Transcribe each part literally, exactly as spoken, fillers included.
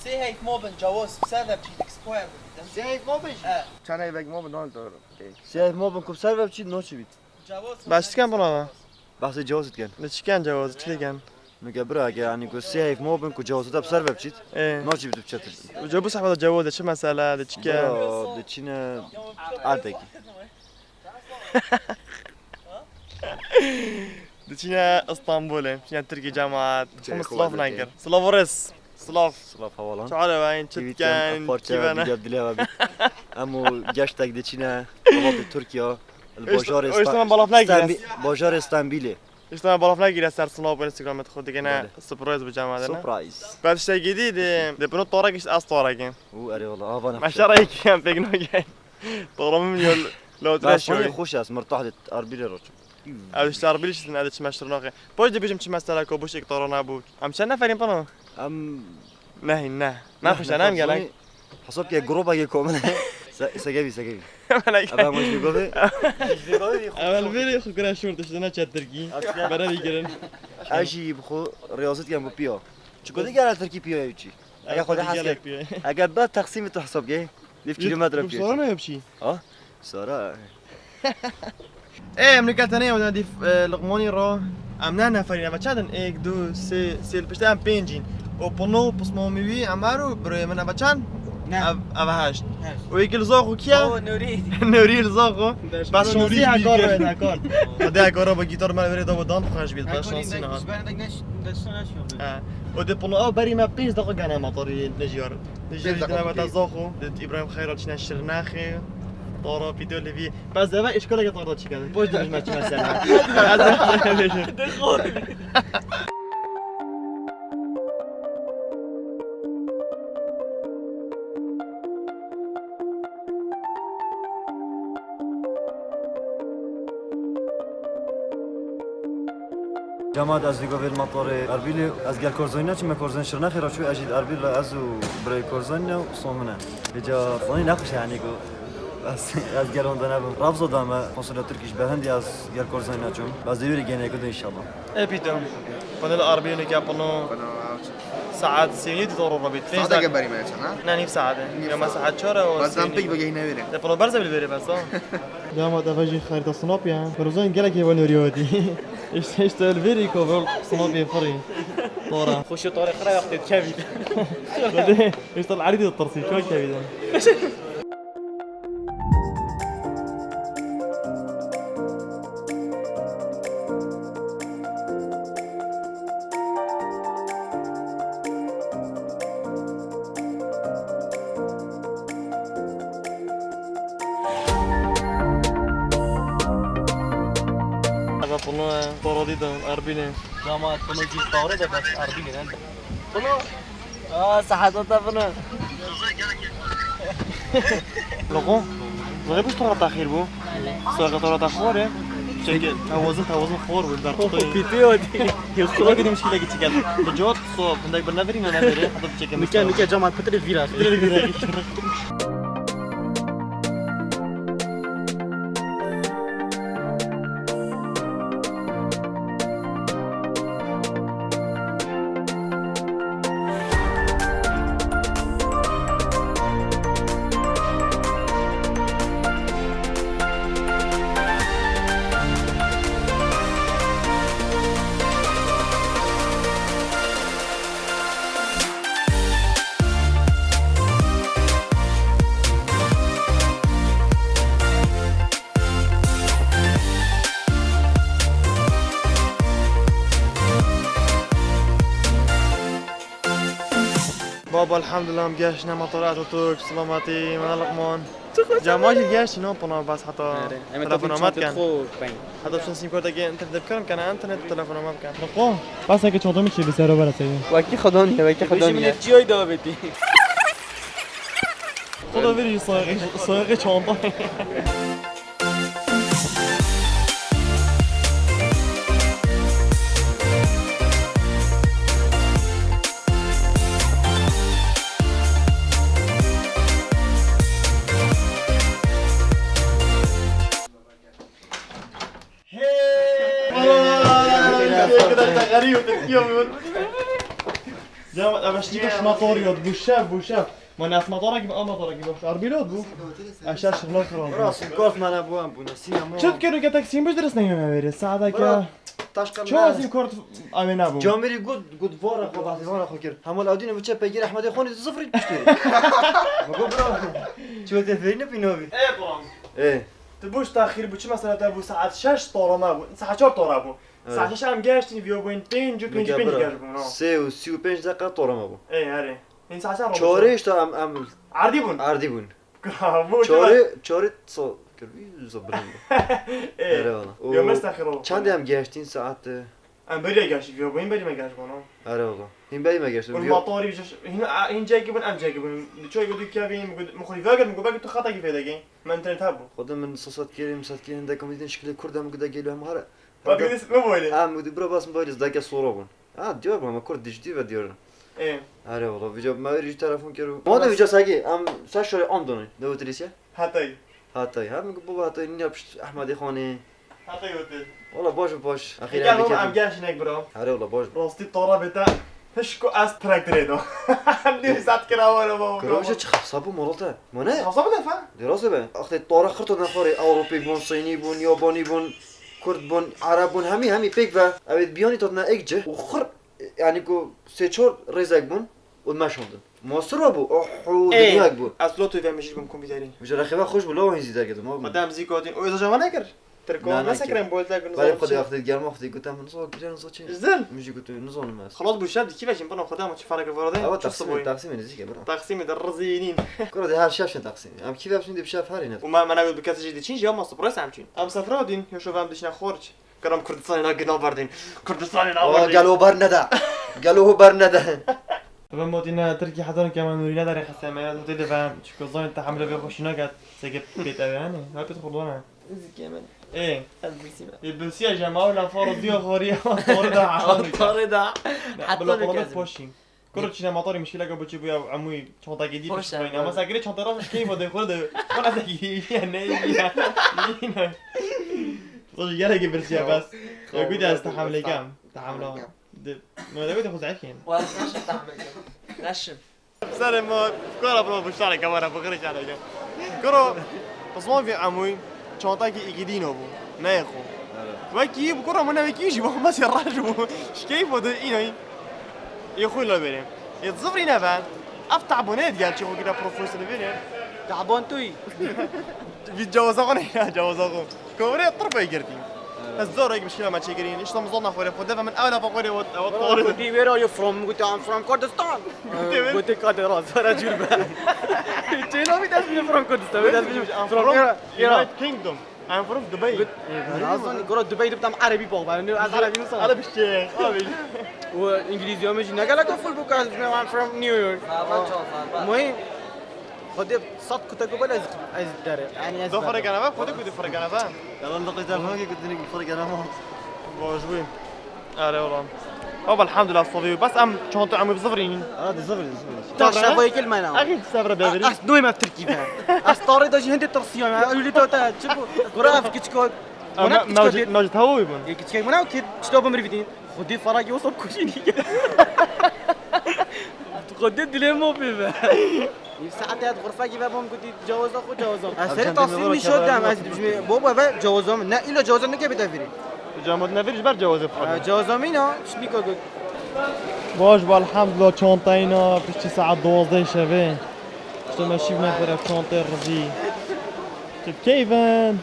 Sê heyf mobin cawaz ser ve biçî, dik square bibîtin. Sê heyf mobin jî? E. Çend heyvek mobin, nol doğru. Sê heyf mobin ku ser ve biçî, no çi bît? Cawaz. Baş diken buna mı? Bahsê cawaz diken. Li çi ken cawaz, çi diken? Nuke bira ke, yani ku sê heyf mobin ku cawaz te bi ser ve biçît. E. No çi bît, tu çetir. Uca bu sahada cawaz de çi mesele, de çi ken? Bira, de çine erdekî. Diçine İstanbul'e, diçine Türkiye cemaat. Şey, Hum Slav xwedê. Nankir. Slav Ores. Slav. Slav havalan. Çare ben Çitken, Çitken, Aparça, Kivene. Bidep Dileva bit. Emo geştek diçine, Havaltê Türkiye. O yüzden, Bajarê o yüzden Sta-, ben balaf ne Stanbi-, gireceğiz? Bajarê Stanbilê. İşte ben balaf ne gireceğiz, ser Slav bu Instagram'da xo digene. Bale. Surprise bu cemaatine. Surprise. Ben işte gidi de, de bunu tora geç az tora gen. U, erê valla, avan. Maşara iki yan pek no gen. Tora mı yol, lo Bas tura şoy. Xoş ez, mirtah de Erbilê roç. Ez işte Erbilî şitin, ez çime şirnaxê. Poş dibêjim çi mesela ku boş ek toro nebû. Em çend neferîn pano? Em Nehîn, ne. Neh, Nexweş e, neh, nem gelek. Hesap ke grubekê komine. Se-, sekevî, sekevî. Melek. Ebe moj bi govê. Evel veri xu kira şort işte ne çetirkî. Bere bir girin. Ez jî bi xu riyazet kem bu piya. Çiko de gele Tirkî piya ew çi. Ege xu de gelek piya. Ege be teqsîmê tu hesap ke. Nîv kîlometre pêş. Sana ne yapçı? Ha? Sara. Ê, em nike tenê ew ne dîf, e, Luqmanî ro. Em ne neferîn, em çend in? Êk, du, sê, sê li piştê em pênc in. O Pino, Pismamî wî, Emer û birayê min, eve çend? Ne. Ev, eve heşt. Heşt. O êkî li Zaxo kî ye? O Nurî. Nurî li Zaxo. Bes şansî hekar ro, hekar. Xwedê hekar ro bi gîtar me li vêrê da bo dan xweş bît. Bes şansî ne. He. O dê Pino ew berî me pênc deqa gene matarî nejiyar. Nijî dîtine me te Zaxo. Dît Îbrahîm Xeyra çine Şirnexê. Tara pîtol li vî. Bes eve îşkaleke tarda çike. Boş dibijme çi mesele. Dixor. Cemaat, ez dî govêl matorê Erbilê, ez gel Korzanî neçûme, Korzanî Şirnexê re çû, ez jî Erbil re, ez û birayê Korzanî ne û Somin e. Vêca Somin nexweş e, yanî ku ez, ez gel onda nebim. Ravzo da me, konsola Tirkî ji ber hindî ez gel Korzanî neçûm. Ez dê wîrê gêneyê ku de înşallah. Ê pîto, panel Erbilê nike pano. Saet sê û nîv dî doro robît. Saeteke berî me çend, ha? Ne, nîv saet e. Nîv saet. Ya me saet çar e û sê û nîv. Bas dem pêk bigehîne wêrê. Te pano berze li vêrê bes, ha? Dema te vejî xerîta Snap ya. Mirozan gelek hêvan wêrî hatî. İşte, işte li vêrî ko vol Snap yê firî. Tora. Xweşî Tarîq xira wextê dikevî. Hadi, işte li Erî de tirsî, ço kevî de. Eve pino e, paradî de, Erbîlê. Dama pino cî tawre de bes Erbîlê ne. Pino. Aa, sahet o te pino. Logo. Logo bu tawre taxir bu. Soya tawre taxore. Çeke, tawazın, tawazın xor bu. Dar tutuyor. Pitiyor. Yok, soya gidim şile gidecek. Bu cot so, bunda bir neverin ne neveri. Hatta bir çekim. Nike, nike cama pıtırı vira. Pıtırı vira. Baba, elhamdülillah, em geştine matara Atatürk, selametî, mana Luqman. Cema jî geştî, no pina bas heta. Erê, em telefona me çantê dikin. Xwe ben. Heta çend sîm kartekê internet bikarim, kene internet telefona me bikin. Luqman, bas eke çanta min çê bi ser o bere seyî. Wekî xwe daniye, wekî xwe daniye. Çiyay davêtî. Xwe da verî saygı, saygı çanta. Hey! Vay! Arkadaşlar, arıyor, Türkiye mi? Ya, ev ştî baş motor yot, bu şev, bu şev. Ma ne motora gibi, ama motora gibi baş. Arbilo bu. Aşağı şıklar kral. Burası kos mana bu an bu, ne siyah mı? Çöp kere ke taksiyim bu ders ne yeme verir. Saada ke. Taşka Çoğu zim kort avena bu. Camiri gud, gud vara xo, bahsi vara xo kir. Hemal Adine bu çe pegir Ahmet Xoni sıfır düştü. Bak bro. Çoğu teferine pinovi. E, bro. E. Tu bu tahir bu çi mesela bu saat şeş torama bu. Saat çar tora bu. Saet şeş em geştin, viyo bûn pênc û pênc û pênc geş bûn, ha. Sê û sî û pênc deqa tora me bû. Ê, erê. Hîn saet çend Çorê işte em, em erdî bûn. Erdî bûn. Bravo, Çorê, çorê so, kir, so bilind bû. Ê. Erê valla. Yo, mestexir o. Çendê em geştin saet? Em beriya geştin, viyo bûn, berî me geş bûn, ha. Erê valla. Hîn berî me geştin. Bûn matorî, hîn, hîn cekî bûn, em cekî bûn. Çoy gotu kevin, min xwe vegir, min gotu xata kî fedegin. Min internet hebû. Xwedê min sosat kirin, sat kirin, de komîdin şikilê Kurd em guda geliyor hem hara. Bak, biz mi böyle? Ha, mudi bro bas mobayl dake sora bûn. Ha, diyor bana Kurd dişti ve diyor. E. Are valla, video me ver telefon kero. Ma da video sagi, am sa şöyle on donu. Ne oturisa? Hatay. Hatay. Ha, mi bu Hatay ne yapıştı Ahmedi Xani. Hatay otur. Valla boş boş. Ahire. Gel oğlum, am gel şinek bro. Are valla boş. Rosti tora beta. Hiç ku az traktere do. Ne sat kira var ama. Kırmızı çıkıp sabu morota. Mane? Sasa bu defa? Dirase be. Axte tora xırto nefari Avrupa bun, Sini bun, Yabani bun. Kurd bûn, Ereb bûn, hemî, hemî pêk ve. Ew ê biyanî tadine êk cih û xir, yani ku sê çar rêzek bûn û meşandin. Mostir ve bû, oh, û Ê, dinyayek bû. Ez lo tu ve mijî bûm kompîterî. Ji rexê ve xweş bû, lawa hîn zî derketim, ha bû. Xwedê em zî gotin, û êza java nekir. Tirko, ne, ne, nesekirin, boltek, nizam Xwedê çi. Xwedê axtê germa xwedê gotem, nizo giren, nizo çi. Zil. Min jî gotu, nizonim ez. Xelas bû, şev dikî ve jî bana xwedê ama çi fareke varade. Ewa, çi Taksîmê, sibûyê. Taksîmê nizîk e, bira. Taksîmê de rizînîn. Kura de her şev şin Taksîmê. Em kî ve şin de bi şev herî ne. Û me, me ne bi kesê jî diçîn jî ama surprise em çîn. Em sefra dîn, ya şev em diçine xorç. Kiram Kurdistanê na gina berdîn. Kurdistanê na Aa, berdîn. Gelo ber nede. Gelo ber nede. Ve motî ne Tirkî hezar kema nûrî ne derê xese me ya dotê de ve çiko zayın te hamle ve hoşuna gat. Sege pêt eve yani. Hepit xurdana. Zikê min. Ê. Ez birsî me. Ê birsiya jema ew lafa roziya xoriya. Xori da. Xori da. Bila xori poşîn. Kuro çîne matarî mişkileke biçî bûya, emûyî çantakê dî pişt xweyne. Ama se girê çanta rast keyfa de xwe de. Bana de giyiye, ne giyiye. Yine. Sonuç gelekî birsiya bes. Ya gudi ez tahamle kem. Tahamle. De, no de gudi xwe zayıf kem. Wa ez neşim tahamle kem. Neşim. Serê ma, kara bro, bu şareke were, bu xirê şareke. Kuro, qisman vî emûyî. Çantakî îgidîno bû. Neyê xwe. Evet. Wekî yî bi kura min wekî yî jî bû, mesê reş bû. Şikeyî bû de înayî. Yê xwe la verê. Yê zivrî neve. Ev tabone diğer çi xwe gide profesyonel verê. Taban tu yî. Vî cawaza xwe ne ya, cawaza xwe. Kovre tirpey girtî. Evet. Ez zor ek mişkila me çêkirîn. İşte mizan xwe xwe deve min ew lafa xwe ot, ot Bro, xwe. Gotu, where are you from? Gotu, I'm from Kurdistan. Gotu, where? Gotu, kade raz, vara cür be. Çêna bir ders bile from Kurdistan, bir ders bile I'm from from Iran. United Kingdom. I'm from Dubai. Good. Nazan, gora Dubai dibtam Erebî bak, ben ne az Erebî nasıl? Arabî şey, abi. O İngilizce mi jî ne gelek full bu kadar, I'm from New York. Zarba çal, zarba. Muhim, Xwedê sed kutek û bela ez, ez dere. Yani ez Do dere. Fırıkana bak, Xwedê kutu fırıkana bak. Yalan da qeyde hangi kutunik fırıkana bak. Baş bû. Are oğlum. Baba elhamdülillah sovi. Bas em çanta em bizivrînin. Ara de zıvrî, zıvrî. Ta şevayê kel mena. Axî sabra beveri. Ez noyma Tirkî be. Ez tarê da jî hindê tirsiyam. Öyle de ta çi bu? Gora ev küçük o. Ona küçük o. Nacit hava uygun. Küçük mına ki çito bimri bidin. Xwedê fara ki o sor kujî. Xwedê dilê mo pê be. Îv saetê hat xurfekî ve bom gotî cawaza xwe cawaza. Ez serê tasîr nîşo dem, ez dibijmê bo be ve cawaza min. Ne îlo cawaza nike bide virî. Cawaza min ne virî ji ber cawaza bixwe. Cawaza min a, şmîka got. Baş be elhamdulillah çantayna piştî saet duwazdeh şevê. İşte me şîv nexwere çantê rizî. Tu bi keyf in.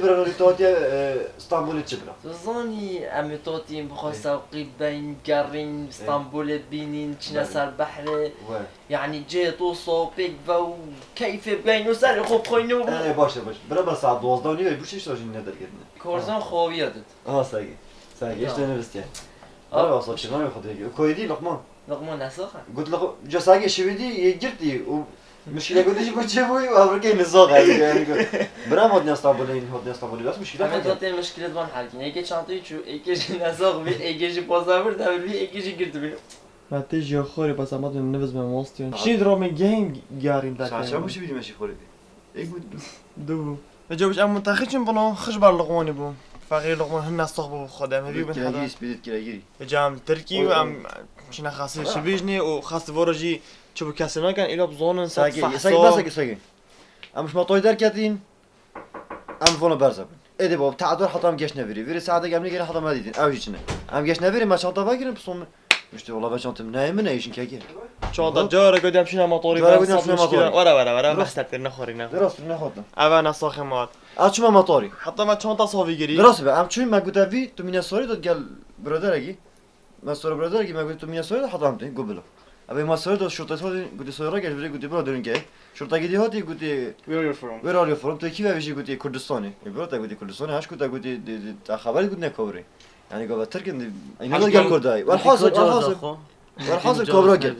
Bira, tu hatiye, e, Stenbolê çi bira? Tu zanî, em ê tatîn, bixwe sewqî beyn, gerîn, Stenbolê bînîn, çine ser behrê. We. Yanî cê to sopêk ve û keyfê beyn û serê xwe bixwîne û Ê, baş e, baş. Bira, bira, saet duwazdeh û nîvê bû şeş rojî ne derketine. Korzan xawiya dit. Aha, sagi. Sagi, işte ne bistiye. Bira, wasa çi navê xwe dêgî? Koyê dî, Luqman. Luqman ne sax e? Got Luq-, ca sagi şivî dî, yê girtî û mişkîle got, dî ji bo çê bûyî û evrikê ne sax e. Yani got, bira, em hotine Stenbolê, hotine Stenbolê, bas mişkîle Hemen xwe. Zaten mişkîle van herkin. Êkê çantayê çû, êkê jî ne sax bî, êkê jî poza bir, devir bî, êkê jî girtibî. Me tê jî xorê basa ma tu niviz me mostî. Şî dramê gehên garîn derken. Saçra bu şivî dî meşî xorê dî. Ê got. Du bû. Ve cewş em mutaxî çin bûn, xij bar Luqmanî bû. Feqîr Luqman hin ne sax bû xwe de, em hevî bin heda. Kiragî, spîdit kiragî. Ve cam Tirkî û em çine xasî şibîjnî û xas vora jî çi bû kesê nakin, îlo bizonin, sag, sag, sag. Em ji matoyî derketîn, em vona berze bin. Êdî bab, tehdor heta em geşne virî. Virî saete em nêgerin heta me dîtin. Ew jî çine. Em geşne virî, me çanta vegirin, pisom. Mişte, wala be çantim neyê min e, îşin kekê. Çanta cara ku dem şîna motorî. Cara ben ku dem saf şîna mişkîla motorî. Were, were, were, Rast. Mehsep kir, nexorî, nexorî. Rast, nexorî. Eve ne saxê me hat. A çima motorî? Heta me çanta savî girî. Rast be, em çûn me gote vî, tu mîne sorî dot gel broderek î. Me sora broderek î, me gote tu mîne sorî dot heta em tê, got bilo. Eve me sorî dot şurta hotî, gote sorî rageş, vire gote broderun ke. Şurta gidî hotî, gote Where are you from? Where are you from? Tu kî ve vî jî gote Kurdistanê. E, bro, te gote Kurdistanê, haş ku te gote, de, de, te xeber gote ne kowrê. Yani gava Tirk in, îne gel Kurday. Welhasil, welhasil. Welhasil, Kobra gel.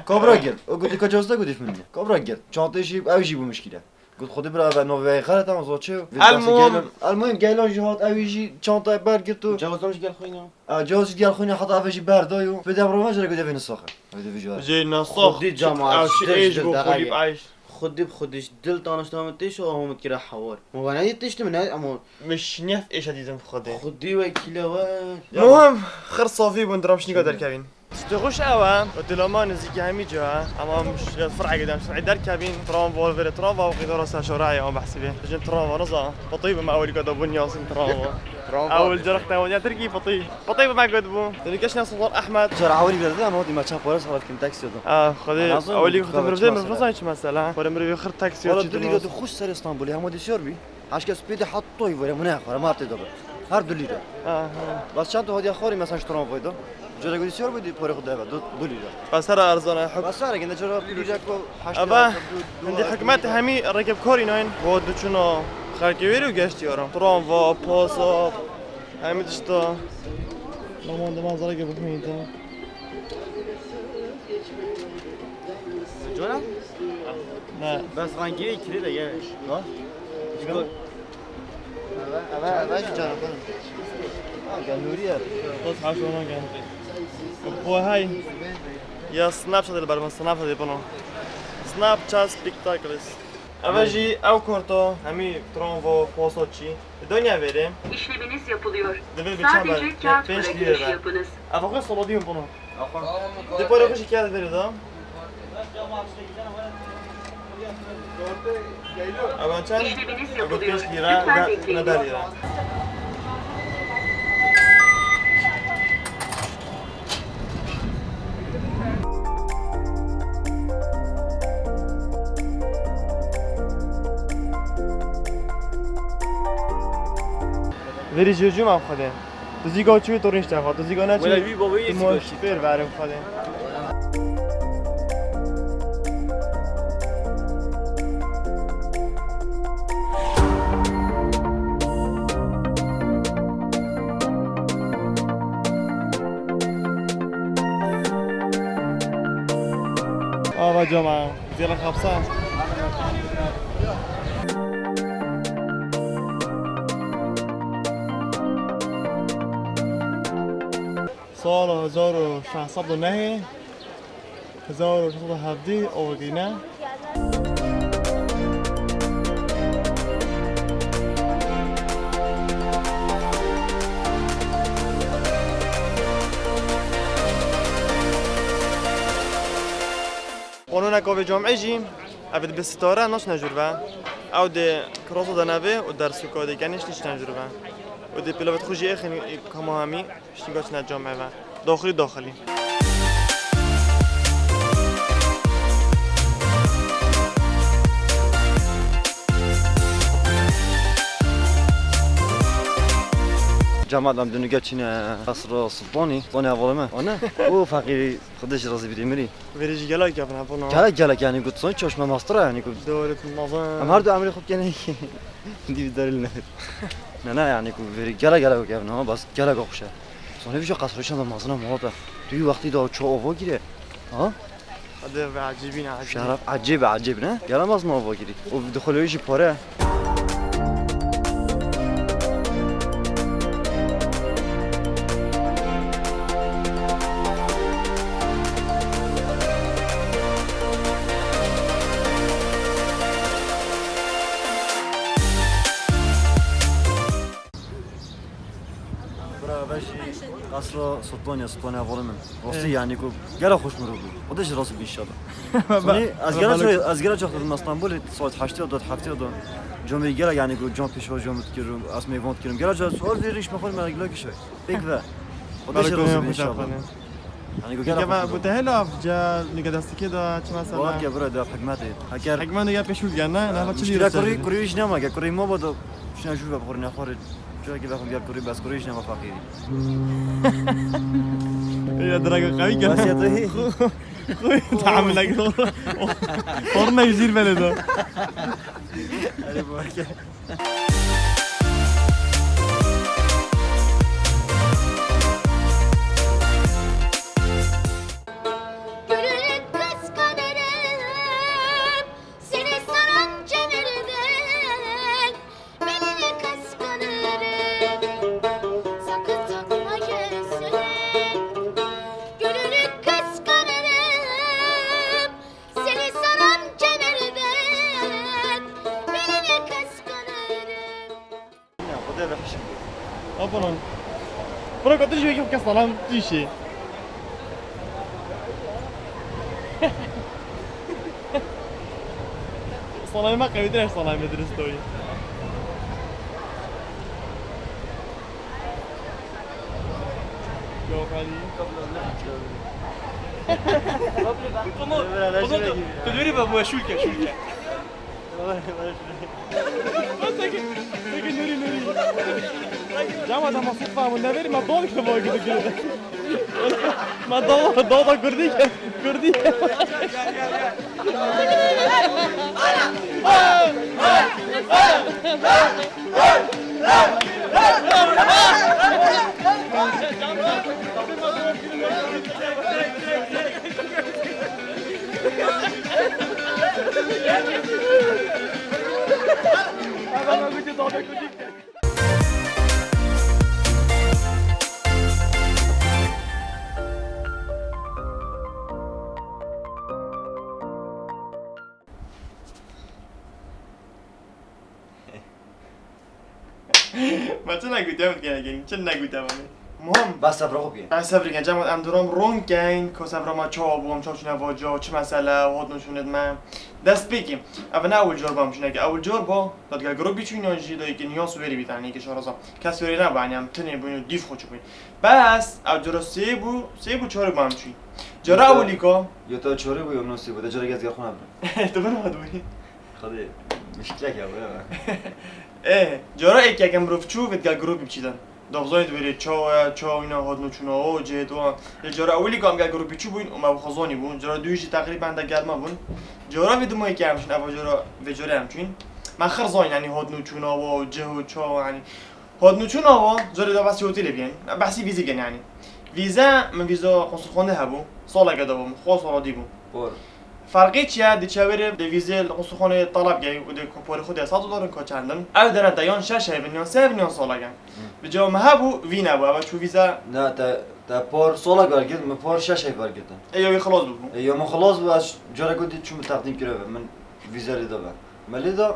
Kobra gel. O gote ka cewaz te gote min. Kobra gel. Çantê jî, ew jî bû mişkîle. Got xwedî bira ve navê wê xelet ama zoçe. Elmuhim. Elmuhim gel jî hat, ew jî çantayê ber girt û. Cewazan jî gel xwîna. A, cewaz jî gel xwîna heta ev jî ber dayo. Pê de rova jere gote vê nisaxe. Ew de vijare. Jê nisax. Xwedî cemaat, ew şi êj bû, xwedî eş. Xwedî bi xwedî ji dil tanişta min tê şo Ahmet kira hawar. Ma bana yetişti mi ne ama Min şinef êşa dîtin xwedê. Xwedî wekîle we. Muhim, xir safî bûn, diram şinîka derkevîn. Tiştê xweş ew e, otelama nizîkî hemî ca e. Ama em ji fir'ekê dem, ji fir'ê derkevîn, tramva, vêrê tramva û qîdara ser şoreya behsî bê. Dijin tramva niza, Fetî bi me ewilîka da bûn yasin tramva. Tramva. Ewil cerix te wadiya Tirkî Fetî. Fetî bi me got bû. Dibî keş ne Sultan Ehmed. Cara ewilî berde, ama hotî me çapares xelat kin taksî da. Ah, xwedê ewilî xwe mirivê mirivê çi mesela. Xwedê mirivê xir taksî. Wala dilî da xweş ser Stenbolê, hema dî sor bî. Heşke spêdî hat toy vore, mune xore, ma tê dobe. Her du lîre. Aha. Bas çend tu hadiya xorî mesela ji tramvayê de. Cara gudî sor bû dî porê xwe deve, du, du lîre. Bas her erzan e, huk- Bas her gende cara du lîre ku heşt lîre. Eva, du, du, hindî du hikûmet lîre. Hemî rekebkarî nayên. Bo diçûna xelkê wêrî û geştî yaran. Tramva, pasa, hemî tişta. Roman de manzara gibi bixwînin te. Cora? Ne. Bes rengî kirê de ye. Ha? Ciko? Eve, eve, eve jî cara xwe. Ha, gel nûrî ye. Dost haş ona gel. Xwe hey. Ya Snapchat li ber min, Snapchat bano. Snapchat Spectacles. Eve jî ew korto, hemî tramvo, poso çî. Dönüyor verim. İşleminiz yapılıyor. Sadece kağıt bırakışı yapınız. Ev xwe solo diyum bunu. Di para xwe şikayet verir da. Ama çend? İşleminiz yapılıyor. Beş lira, lütfen ne, bekleyin. Ne der lira? Verî jê cû me xwedê. Tu zî go çûyî tu rînişte xwe. Tu zî go neçûyî. Wela wî bavê yê zî go çûyî. Tu moj pêr verim xwedê. Ava cama, zêra xapsa. Sala hezar û şeş sed û nehê, hezar û şeş sed û hevdî ava gîne. Qanûneka vê camê jî, ev dibe sitare naçine jûr ve. Ew dê kirasa de nebe û dersûka dê kenê jî tiştine jûr ve. Û dê pêlavê xwe jî êxin kama hemî. Şinga çine camê ve. Daxilî, daxilî. Cemaat em dûnî gel çîne Qesra Sultanî, Sultanê hevalê me. Ane? O feqîrî Xwedê jî razî bî dê mirî. Verê jî gelek kevin hebûna. Gelek gelek yanî ku tu çaş me mastira yanî ku. Dewlet mezin. Em her du emrê xwe kene dî darî ne. Ne ne yanî ku verî gelek gelek kevin ha bas gelek xweş e. Sonê vîja qesra çend mezin e muhabbet. Tu yî wextî da ço ava gire. Ha? Hadi be ecêbî ne ecêbî. Şeref ecêb e ecêb ne? Gela mezin ava girî. O dixulê jî pare. Bira, ev jî qesra Sultaniya, Sultaniya hevalê min. Rastî yanî ku gela xweş mirov bû. Xwedê jî razî bî înşallah. Sonî ez gela ca, ez gela ca xwe didim Stenbolê, saet heştê da, heftê da. Camê gela yanî ku cam pêşa cam dikirim, ez mêvan dikirim. Gela ca sual vê rîş me xwe me gila kişay. Pêk ve. Xwedê jî razî bî înşallah. Yanî ku gela xweş mirov bû. Bu te hela ca nige destikê da çi mesela? Wake bira da hikmetê. Heker. Hikmet nige pêşû digen ne? Ne va çi diyor? Kurî, kurî iş nema ke kurî ma ba da. Şuna jû ve xorî nexorî. Çuwekî vexwe gel kurî bes kurî jî nema feqîrî. Ya direka qewî kir. Wesiyetê hî. Xwe tahamil nekir. Xornek jîr belê do. Erê barke. Gönül kıskanırım seni saran çevirden. Belini kıskanırım, sakın takma göğsüne. Gönlünü kıskanırım, seni saran kemerden. Belini kıskanırım. Ya, bu da bir şey. Aferin. Bırak otur şu iki kez salam, bir şey. Salamê me qewîtir e ji salamê dirist doyî. Yok Ali. Komod, komod, tu dûrî be, bu şûlke, şûlke. Seke, seke nûrî, nûrî. Cama da masût famu, neverî me dol işte bu gibi gibi. Ma dol, dol da kurdî, kurdî. Ma çi negutiye min kene keng, çi negutiye min. Muhim. Bas sebra xwe bikin. Ez sebr ken, cem em duram ron kein, ko sebra ma çawa bû, em çawa çûne va ca, çi mesele, hot nû çûne dime. Dest pê kî. Ev ne ewil cor bam çûne ki, ewil cor bo, da digel grûpî çûn yan jî da yekî niyans wêrî bî, yanî yekî şaraza. Kes wêrî neba, yanî em tinê bûn û dîf xwe çûbûn. Bes, ev cora sê bû, sê bû çorê bam çûn. Cora ewilî ko. Yo te çorê bû, yo min sê bû, de cara gez gel xwe nabin. Tu bin ma dûrî. Xwedê, muşkilek ya, bu ya. Ê, cara êk yekem mirov çû, vê digel grûpî biçî din. Dovzayê di wêrê çawa ye, çawa wîna hatine çûna o, cihê to. Lê cara ewilî ku em gel grûpî çû bûyn û me bi xwe zanî bûn. Cara dûyî jî teqrîben de gel me bûn. Cara vê dimayê ke em çûn, eva cara vê cara em çûn. Me xir zanî, yanî hatine çûna wa û cih û çawa, yanî. Hatine çûna wa, carê de behsî hotelê bikin. Behsî vîzê bikin, yanî. Vîze, min vîza konsulxanê hebû. Saleke de bûm, xwe sala dî bûm. Por. Ferqê çi ye? Di çeverê di vîzê li konsulxanê taleb key û di ku porê xwe de sed dolar in, ku çend in? Ew dene te yan şeş heyvin, yan sê heyvin, yan salek in. Bi cem hebû, vî nebû, ev çû vîze. Ne, te, te por salek wergirt, min por şeş heyv wergirtin. Ê, ya wî xilas bû. Ê, ya min xilas bû, ez carek dî çûm teqdîm kireve, min vîze lê da be. Me lê da,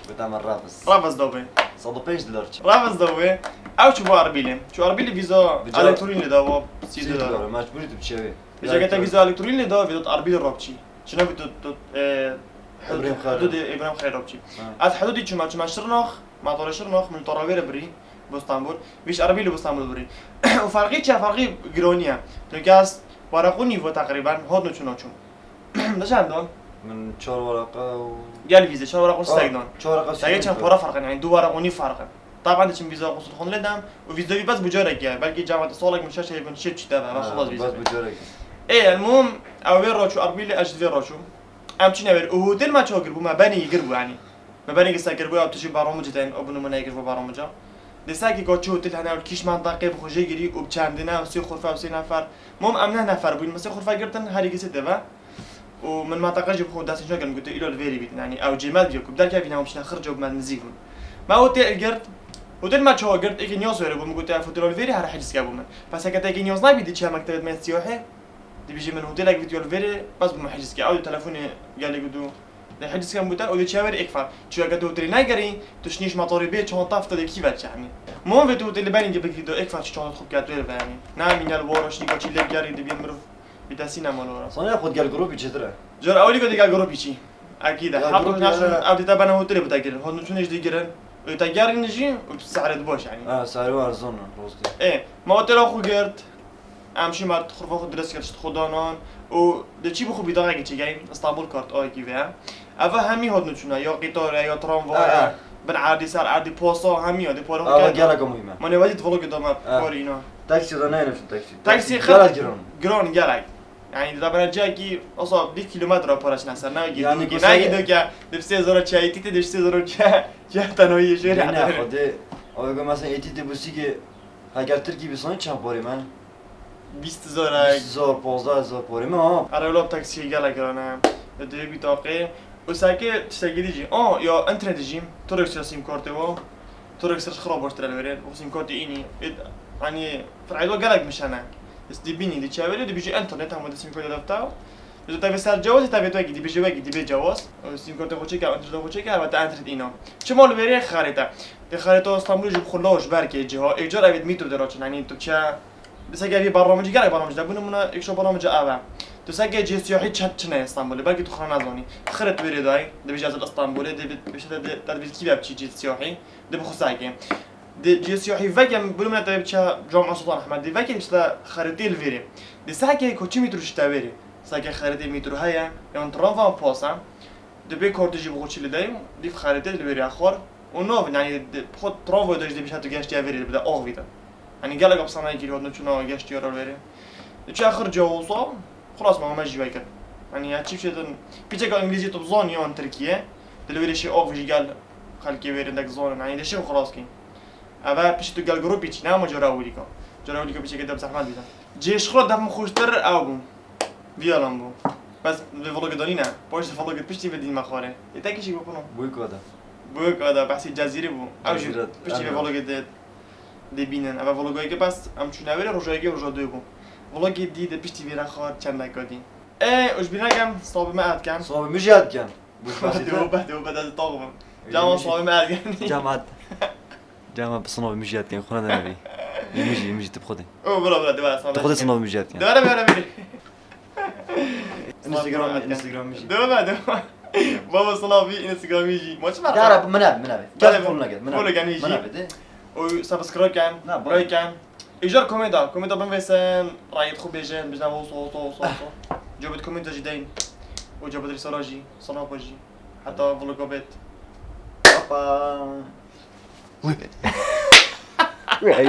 gote me revis. Revis da be. Sed û pênc dolar çi? Revis da be. Ew çû bo Erbîlê. Çû Erbîlê vîza elektronî lê da, wa sî dolar. Mecbûrî tu biçevê. Vêca ke te vîza elektronî lê da, vê dot Erbîlê re biçî. Çi ne vê dot, dot, e, hududê Îbrahîm Xeyr re biçî. Ez hududî çûme, çûme Şirnax, me tarê Şirnax, min tarê wê re birî, bo Stenbol. Vî ji Erbîlê bo Stenbol birî. Û ferqî çi ye? Ferqî gironî ye. Çunke ez wereqû nîvo teqrîben, hatine çûna çûm. Ne çend don? Min çar wereqa û... Gel vîzê, çar wereqa û sek don. Çar wereqa sek çend para ferq in, yanî du wereq û nîv ferq in. Taban diçim vîza konsulxanê dam û vîza wî bes bi carekê ye. Belkî cama te salek min şeş heyvin şê çî te ve, ve Ha, xelas vîza bes be. bi carekê. Ê, elmûm, ew vê roçû Erbîlê, ez ji vê roçû. Em çûne wêr û hotel me çawa kir bû, me benî gir bû, yanî. Me benî sekir bû, ew tişî Baramûcê tên, ew bi nimûne kir bû Baramûca. Dê sekî ka çi hotel hene, ew kîş mantaqê bi xwe jê girî û bi çendine, ew sê xurfe, ew sê nefer. Mom em neh nefer bûyn, me sê xurfe girtin, her yekê sê tê ve. Û min mantaqe jî bi xwe destnîşan kir, min gote, îlo li vêrî bîtin, yanî ew cê me diyo ku bi derkevî ne, hûn çine xirca û me nizîk bûn. Me hotel girt, hotel me çawa girt, êkê niyaz wêre bû, min gote, ev hotel li vêrî here hicizke bû min. Pes heke te êkê niyaz nabî, diçe mektebê me siyahê, dibêje min hotelek vîdyo li vêrê, bes bû min hicizke. Ew dê telefonê gelê ku dû, dê hicizke min gote, û dê çiya wêrê êk fer. Çiya ke tu hotelê negerî, tu şinîş metorê bê çanta fite dê kî ver çi, yanî. Mom vê tu hotelê benî dê bigirî do êk fer çi çanta xwe bike tu wêr ve, yanî. Ne, mîne li wara şinî ka çî lê gerî dibî mirov. Bi destî nema li wara. Saniya xwe digel grûpî çêtir e. Car ewilî ku digel grûpî çî. Ekîd e. Ya, Heft grûpî naşin, yani ev dî te bena hotelê bi te girin. Hûn çûn jî girin. Û te gerîn jî û sehrê di baş, yanî. Ha, sehrê erzan e, rastî. Ê, me hotela xwe girt. Em şî me xurfa xwe dirês kir, tişt xwe danan. Û de çî bi xwe bîdagekî çêkey. Îstanbul kart ayekî vê. Eva hemî hot nûçûna, ya qîtar e, ya tramvay e, Ha, ha. bin erdî, ser erdî, posta hemî ya, dê pare Ava gelek muhîm e. Manê wezî vlogê dame Ha. parî îna. Taksî de neyne şu taksî. Taksî Taksî gelek xir-, giran. giran gelek. Yani, da bana ciyakî, osa bir kilometre para çine ser, ne Yani, gidû ki, kusayê ne gidû ki, dipsê zora çiyayî tîtê, dipsê zora çiya, çiya tanoyê jêr Neyne, hadi. Xwedê, o mesela êtî de bu sî ki, heger Tirkî bi sanî çend parî me? Bîst zor e. Bîst zor, pazdeh zor porê me ha. Ara wilo taksiyê gelek giran e. Divê bîtaqê. Û seke tiştekî dî jî. A, ya internetê jî. Turek sira sîm kartê wa. Turek sira xira baştir e li wêrê. O sîm kartê înî. Ê, hani, firaydo gelek mişene. Dibînî, diçe wêrê, dibêjî internet, hema de sîm kartê defta. Ji tevê ser cewaz, tevê tu wekî, dibêjî wekî, dibê cewaz. Û sîm kartê xwe çêke, internetê xwe çêke, heta internet îna. Çima li wêrê xarît e? Dê xarîta Stenbolê jî bi xwe law ji ber kê ciha. Êkcar evê di mîtro de raçin, hani tu çe Bi seke vî barnamecî gelek barnamecî de bûne, bûne êk şo barnamecî ev e. Tu seke cê siyahî çi, çi ne Stenbolê, belkî tu xwe nazanî. Xiret wêrê dayê, dibêje ez li Stenbolê, dê bi, bi şete de, te dibêjî kî ve biçî cê siyahî, dê bi xwe seke. Dê cê siyahî veke, bûne min te biçe Camiya Sultan Ehmed, dê veke işte xeritê li vêrê. Dê seke ku çi mîtro ji te wêrê. Seke xeritê mîtro heye, yan tramva pas e. Dibê kartê jî bi xwe çî li dey, dîv xeritê li wêrê xwar. Û nav, yani, di xwe tramvay de jî dibêje tu geştiye vêrê, dibide axivî de. Yani, gelek apsanayê kî hotine çûna geştiye re vêrê. Diçe xir cewasa, xulasa me jî vekir. Yani, ya çi bişêtin, piçeka îngilîzî tu bizanî yan tirkiye, di li wêrê şê axivî jî gel xelkê wêrê dek zanin. Yani, dê şê xwe xilas kî. Eve piştî tu gel grûpî çî, ne ama cara ewilîka. Cara ewilîka piçekê de bi zehmet bî de. Cê ji xwe def min xweştir ew bû. Viyalan bû. Bes vê vlogê danîne. Paş vlogê piştî vê dîn me xwarê. Ê te kişî bû kuno? Boykota. Boykota, behsî Cezîrê bû. Ew jî Cezîret, piştî vê evet. Vlogê dê, dê bînin. Eve vlogayê ke bes em çûne wêrê, rojayê ke roja dû bû. Vlogê dî de piştî vê re xwar çendeka dî. Ê, û ji bîr nekem, slavê me ed ken. Slavê min jî ed ken. Boykota. Dê obe, dê obe, dê taxim. Cama slavê me ed ken. Cama ed. Cama bi sinavê min jî yad ken, xwe nade nevî. Min jî, min jî tu bi xwe de. O, bira, bira, dê were, Tu xwe de sinavê min jî yad ken. Dê were, dê were, bira. Instagram, Instagram min jî. Dê were, dê were. Baba, sinavî Instagramî jî. Ma çi Dara, min abi, min abi. Kes follow neket, min abi. Follow ken jî. Min abi de. O subscribe ken, Na, bak. Like ken. Îcar komêda, komêda binvêsin, rayê xwe bêjin, bijna wo, so, so, so, so. Cobet komêda jî deyin. O cobet rîsara jî, sinapa jî. Heta vloga bêt. Papa. Wê. Wê, hey,